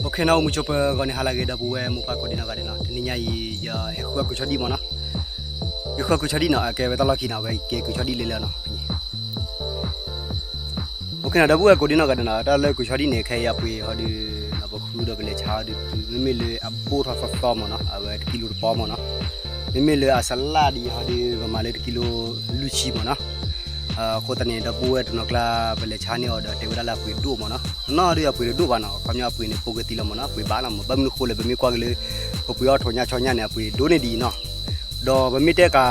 OKနီၤ အိၣ်မူဆိးပၢၤဂီၤန့ၣ် ဟါလၢအဂ့ၤ ဒီပုၢ်ဝဲၢ်မိၢ်ပၢ်ကိးဒံနီၢ်ဂၤဒဲးနီၤ, တနံၤညါအံၤ ယဟဲဃုအီၣ်ကုၤဆီဒံၣ်မ့ၢ်နီၤ, ယဃုအီၣ်ကုၤဆီဒံၣ်နီၤ, အကဲဝဲတၢ်လီၢ်ခံနီၤ, အဝဲကဲကုၤဆီဒံၣ်လၢလၢနီၤ. OKနီၤ ဒီပုၢ်ဝဲၢ်ကိးဒံနီၢ်ဂၤဒဲးနီၤ, တၢ်လၢကုၤဆီဒံၣ်န့ၣ် ခဲအံၤအပှ့ၤဟီဒုး ပဃုဒီးပလဲၤဆါဟီဒုး မ့မ့ၢ်လၢအဘိၣ်ထီၣ်သီသီမ့ၢ်နီၤ, အဝဲတကံလိတပီမ့ၢ်နီၤ, မ့မ့ၢ်လၢအစလၣ်ဒံးဟီဒုး ပမၤလၢတကံလိလွံၢ်ဆံမ့ၢ်နီၤ. အဃိသတးန့ၣ် ဒီပုၢ်ဝဲၢ်တနီၤကျါ ပလဲၤဆါန့ၢ်အီၤဒီး တဲဝဲဒၣ်လၢအပှ့ၤဒိၣ်မ့ၢ်နီၤ, နီၢ်ဒုးအပှ့ၤတဒိၣ်ဘၣ်နီၤ, ခီပညီအပှ့ၤန့ၣ် ပကသံလီၤမ့ၢ်နီၤ, အပှ့ၤဘၣ်လီၤမ့ၢ်, ဘၣ်မနုၤဃိလဲၣ် ပမ့ၢ်ကွၢ်က့ၤလၢ ပပှ့ၤအီၣ်ထိးညါဆီညါန့ၣ် အပှ့ၤဒိၣ်န့ၢ်ဒံးနီၤ. ဒီးပမ့ၢ်တဲကး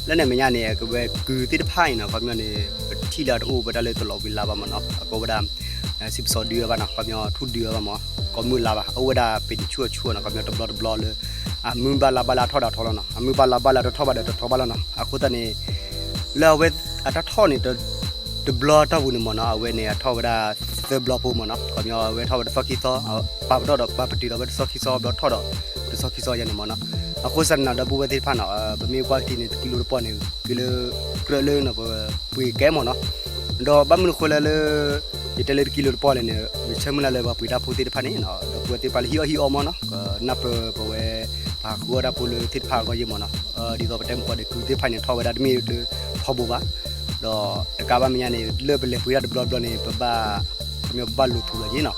လၢန့ၣ်မဲာ်ညါန့ၣ် ကဝဲကုၤသ့ၣ်တဖၣ်အံၤနီၤ, ခီပညီန့ၣ် ပထံၣ်လၢအတအိၣ်ဝဲဒၣ်လၢတလီၤဝံၤလါဘၣ်မ့ၢ်နီၤ, အကီဝဲဒၣ် စံးပစီဒုအီၤဘၣ်နီၤ, ခီပညီထူၣ်ဒုအီၤဘၣ်မ့ၢ်, ကိးမုၢ်လါဘၣ်, အိၣ်ဝဲဒၣ်ပ့ၤတဆူၣ်အဆူၣ်နီၤ, ခီပညီတဘျီတဘျီလၢ အမုၢ်ဘၣ်လါဘၣ်လၢအထီၣ်ဒီးအထီလီၤနီၤ, အမုၢ်ဘၣ်လါဘၣ်လၢအတထီၣ်ဘၣ်ဒီးတထီဘၣ်လီၤနီၤ. အဃိသတးန့ၣ် လၢအဝဲအတၢ်ထီၣ်န့ၣ် တဘျီအတီၢ်ပူၤန့ၣ်မ့ၢ်နီၤ, အဝဲန့ၣ်အထီၣ်ဝဲဒၣ်သၢဘျီဖိမ့ၢ်နီၤ, ခီပညီအဝဲထီၣ်ဝဲတသီခံသီ, ပာ်ပတီၢ်ဒီးပာ်ပတုာ်ဒီးဝဲတသီခံသီ ဘျီထီၣ်ဒီးတသီခံသီယါန့ၣ်မ့ၢ်နီၤ. အဃိသတးန့ၣ်နီၤ ဒီပုၢ်ဝဲၢ်သ့ၣ်တဖၣ်နီၤ, ပမ့ၢ်ကွၢ်က့ၤန့ၣ် တကံလိတပီန့ၣ် က့ၤလၢ ကြၢးလၢနီၤ ပပှ့ၤကဲမ့ၢ်နီၤ. ဒီးဘၣ်မနုၤဃိလဲၣ်လၢ ယတဲလၢတကံလိတပီလဲၣ်န့ၣ် ယဆၢမုၢ်လၢ်လၢပှၤပှ့ၤတၢ်ဖိသ့ၣ်တဖၣ်န့ၣ်နီၤ, ဒီပုၢ်ဝဲၢ်သ့ၣ်တဖၣ်လၢဟံၣ်အီၣ်ဟံၣ်အီမ့ၢ်နီၤ, ကနၢ်ပၢၢ်ပဝဲ ပှၤဃုအီၣ်တၢ်ဖိလၢသ့ၣ်တဖၣ်အဂီၢ်ယ့ၢ်မ့ၢ်နီၤ. ဒ်သိးပတဲမုၢ်ကီးဒီး ကုၤသ့ၣ်တဖၣ်န့ၣ် ထီၣ်ဝဲဒၣ်တမ့ၢ်လၢထီဘိဘၣ်, ဒီးတကးဘၣ်မဲာ်ညါန့ၣ် လၢပလဲၤပှ့ၤတၢ်တဘျီတဘျီန့ၣ် ပဘၣ် ခီပညီပဘၣ်လိာ်ထူလီၤက့ၤနီၤ,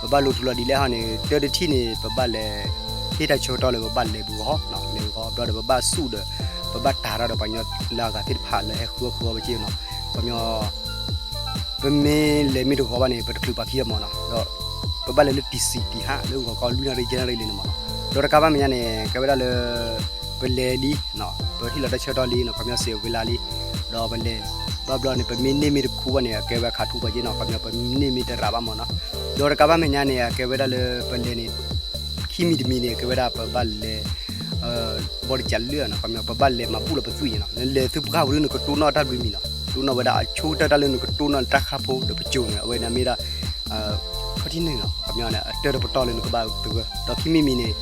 ပဘၣ်လိာ်ထူလီၤဒ်လဲၣ်ဟီန့ၣ် တၢ်တထံၣ်န့ၣ် ပဘၣ်လဲၤ ဟ့ၣ်တၢ်ဆၢကတီၢ်လၢပဘၣ်လဲၤပဂီၢ်, လဲၤပဂီၢ် ဘျီဒီးပဘၣ်ဆူၣ်ဒီး ပဘၣ်တၤတၢ်ဒီးပှၤကညီလၢအဂၤသ့ၣ်တဖၣ်လၢဟဲဃုအီၣ်ဃုအီဘၣ်က့ၤနီၤ, ခီပညီ ပမ့ၢ်လဲၤမ့ၢ်တဂီၤဘၣ်န့ၣ် ပတချုးပှၤခံဂၤမ့ၢ်နီၤ, ဒီးပဘၣ်လဲၤလၢတံၢ်စံၣ်တံၢ်ဟါ လၢဂီၤခီလွံၢ်နၣ်ရံၣ်ယဲၢ်နၣ်ရံၣ်လံန့ၣ်မ့ၢ်နီၤ, ဒီးတကးဘၣ်မဲာ်ညါန့ၣ် ကဲဝဲဒၣ်လၢ ပလဲၤလံ, ပဟ့ၣ်လီၤတၢ်ဆၢကတီၢ်လံနီၤ, ခီပညီစ့ၢ်ဝ့လါလံ, ဒီးပလဲၤ ဘၣ်ဘျီန့ၣ် ပမ့ၢ်န့ၢ်မ့ၢ်တခူဘၣ်န့ၣ် အကဲဝဲခးထူပှၤက့ၤနီၤ, ခီပညီပန့ၢ်မ့ၢ်တရးဘၣ်မ့ၢ်နီၤ, ဒီးတကးဘၣ်မဲာ်ညါန့ၣ် အကဲဝဲဒၣ်လၢပလဲၤန့ၣ် ခံမံၤတမံၤန့ၣ် ကဲဝဲဒၣ်ပဘၣ်လဲၤ ဘီတကးလၢနီၤ, ခီပညီပဘၣ်လဲၤမၤဘူၣ်လီၤပသွံၣ်န့ၣ်နီၤ, နလဲၤသုပှၢ်ပူၤဒုးနကတိၢ်နီၣ်တၢ်ဘျုးမံၤနီၤ, တိၢ်နီၣ်ဝဲဒၣ်အဆိကတၢၢ်တၢ်လၢနကတိၢ်နီၣ်တၢ်ဃၣ်ဖိဒီးပစိၤန့ၣ် အဝဲန့ၣ်မ့ၢ်ဒၣ် ခီၣ်ထံၣ်န့ၣ်နီၤ, ခီပညီန့ၣ် အတၢၢ်တပတီၢ်လၢနကဘၣ်သဂၢၢ်, ဒီးခံမံၤမံၤန့ၣ်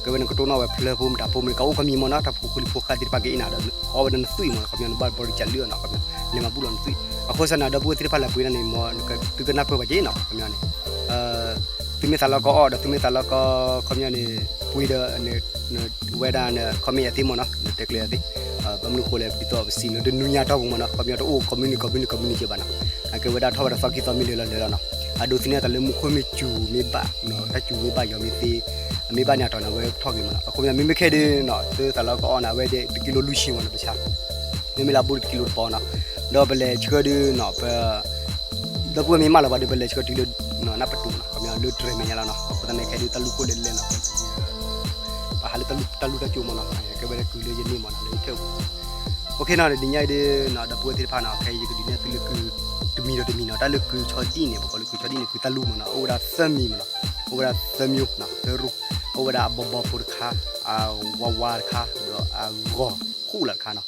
ကဲဝဲနကတိၢ်နီၣ်ဝဲဖျၢၣ်ဖိမတၤဖိမ့ၢ် ကအိၣ်ကမံၤမ့ၢ်နီၤ, တၢ်ဖိဖိလံၤဖိဃၢ်သ့ၣ်တဖၣ်က့ၤအံၤနၤဒီး အီၣ်ဝဲဒၣ်နသွံၣ်မ့ၢ်နီၤ, ခီပညီနဘၣ်ဘီတကးလၢနီၤ, ခီပညီ လဲၤမၤဘူၣ်လီၤနသွံၣ်, အဃိသတးန့ၣ် ဒီပုၢ်ဝဲၢ်သ့ၣ်တဖၣ်လၢပှ့ၤန့ၣ်မ့ၢ် သုကနၢ်ပၢၢ်ဘၣ်က့ၤနီၤ, ခီပညီန့ၣ် သုမ့ၢ်သးလီကီအီၣ်ဒီး သုမ့ၢ်သးလီကီ ခီပညီန့ၣ် ပှ့ၤဒီး ဝဲဒၣ်န့ၣ် comment အသ့မ့ၢ်နီၤ, နတဲကျဲၤအသ့, ဘၣ်မနုၤဃိလဲၣ် ဒ်သိးပစံးန့ၣ် တနံၤညါတီၢ်ပူၤမ့ၢ်နီၤ, ခီပညီတအိၣ် comment comment comment က့ၤဘၣ်နီၤ, အကဲဝဲဒၣ်ထီၣ်ဝဲဒၣ်သီခံသီမ့ၢ်လၢာ်လီၤလၢာ်လီၤနီၤ, အဒိးသန့ၤတၢ်လၢမူခိၣ်မ့ၢ်စူၤမ့ၢ်ဘၣ်, တၢ်စူၤမ့ၢ်ဘၣ်ယီၤမ့ၢ်သ့, အမ့ၢ်ဘၣ်န့ၣ်အတီၢ်န့ၣ် အဝဲထီၣ်က့ၤမ့ၢ်နီၤ, အခီပညီမ့မ့ၢ်ခဲဒုးနီၤ သုသးလီကီအီၣ်န့ၣ် အဝဲဒၣ်တကံလိလွံၢ်ဆံမ့ၢ်နီၤ ပဆါ မ့မ့ၢ်လၢအဘိၣ်တကံလိတပီနီၤ, ဒီးပလဲၤဆှၢဒုးနီၤ ပ ဒီပုၢ်ဝဲၢ်မ့ၢ်မၢလီၤပှၤဒီး ပလဲၤဆှၢတုၤလၢ နၢ်ပတူၣ်နီၤ, ခီပညီလၢတြဲၤမဲာ်ညါလီၤနီၤ, အဃိသတးန့ၣ် ခဲဒုးတၢ်လူၢ်ခိၣ်လဲၤလဲၣ်နီၤ, ပဟးလၢတၢ်လူၢ်တၢ်ကၠိမ့ၢ်နီၤ, ကဲဝဲဒၣ်ကုၤလၢယန့ၢ်မ့ၢ်နီၤ လၢယထၢၣ်ပူၤ, OKနီၤ, တနံၤညါအံၤဒုးနီၤ ဒီပုၢ်ဝဲၢ်သ့ၣ်တဖၣ်နီၤ ခဲအံၤယကဒုးနဲၣ်သုလၢကုၤ တမံၤဒီးတမံၤနီၤ, တၢ်လၢကုၤဆီဒံၣ်န့ၣ် ပကိးလၢကုၤဆီဒံၣ်န့ၣ် ကုၤတၢ်လူၢ်မ့ၢ်နီၤ, အိၣ်ဝဲဒၣ်သၢမံၤမ့ၢ်နီၤ, အိၣ်ဝဲဒၣ်သၢမံၤနီၤ သၢရူၢ်, အိၣ်ဝဲဒၣ်အဘီဘီဖိတခါ, အဝါဝါတခါ, ဒီးအဂီၤဃူလၢ်တခါနီၤ,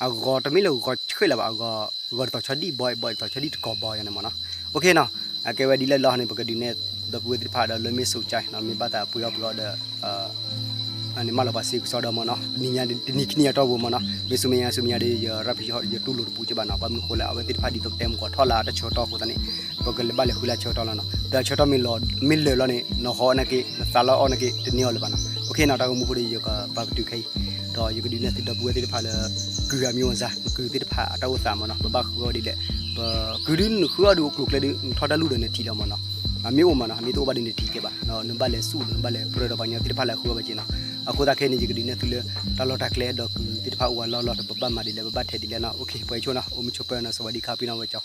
အဂီၤတမ့ၢ်လၢဂီၤဆှဲလၢၤဘၣ်, အဂီၤ ဂီၤတသီဆီဒံၣ်ဘီ ဘီတသီဆီဒံၣ်တကီၢ်ဘီယၤန့ၣ်မ့ၢ်နီၤ, OKနီၤ, အကဲဝဲဒ်လဲၣ်လီၤန့ၣ် ပကဒုးနဲၣ် ဒီပုၢ်ဝဲၢ်သ့ၣ်တဖၣ်ဒီးလၢမ့ၢ်စိၤကါနီၤ မ့ၢ်ဘၣ်သးပှ့ၤအီၣ်ပှ့ၤအီဒီး န့ၣ်မၢလီၤပှၤစ့ကစီဒီးမ့ၢ်နီၤ, တနံၤညါတနံၤခံနံၤအတီၢ်ပူၤမ့ၢ်နီၤ, မ့ၢ်ဆူမဲာ်ညါဆူမဲာ်ညါဒီး ယရၢ်ဖံးဟီၣ်ဒီးယတူၢ်လိာ်တပူၤကဲဘၣ်နီၤ, ဘၣ်မနုၤဃိလဲၣ် အဝဲသ့ၣ်တဖၣ်ဒ်သိးပတဲမုၢ်ကီးထီၣ်လၢတၢ်ဆၢကတီၢ်အဃိသတးန့ၣ် ပကလဲၤဘၣ်လဲၤဃုလၢဆၢကတီၢ်လီၤနီၤ, ဒီးဆၢကတီၢ်မ့ၢ်လၢာ်လီၤန့ၣ် နဟီၣ်အီၣ်နာ်က့ နသးလီအီၣ်နာ်က့ တန့ၢ်အီၤလၢၤဘၣ်နီၤ, OKနီၤ, တၢ်ဂီၤမူဖိဒီးယကပာ်ပတုာ်ခဲအံၤ, ဒီးယကဒုးနဲၣ်သုဒီပုၢ်ဝဲၢ်သ့ၣ်တဖၣ်လၢ ကုၤအမံၤအိၣ်စါ ကုၤသ့ၣ်တဖၣ်အတၢ်အိၣ်သးမ့ၢ်နီၤ, ပဘၣ်ဃုအီၤဒ်လဲၣ်, ပကုၤဒုးနဃုအီၤဒုးအိၣ်ကျိၤကျဲဒုး နထီၣ်တၢ်လူၢ်ဒီးနထံၣ်လီၤမ့ၢ်နီၤ, အမ့ၢ်အိၣ်မ့ၢ်နီၤ, အမ့ၢ်တအိၣ်ဘၣ်ဒုးနထံၣ်ကဲဘၣ်, နဘၣ်လဲၤဆူၣ်ဒီးနဘၣ်လဲၤပြၢဒီးပှၤကညီသ့ၣ်တဖၣ်လၢအဃုအီၤဘၣ်က့ၤနီၤ, အဃိသတးခဲအံၤန့ၣ် ယကဒုးနဲၣ်သုလၢ တၢ်လီၢ်တၢ်ကျဲဒီးကုၤသ့ၣ်တဖၣ်အိၣ်ဝဲလီၢ်လီၢ်ဒီး ပဘၣ်မၤဒ်လဲၣ် ပဘၣ်ထဲဒ်လဲၣ်နီၤ, OK ပှၤဆိနီၤ, အိၣ်မူဆိးပၢၤနီၤ, စဝၤဒံခါ ပံနီၣ်ဝဲကၠီ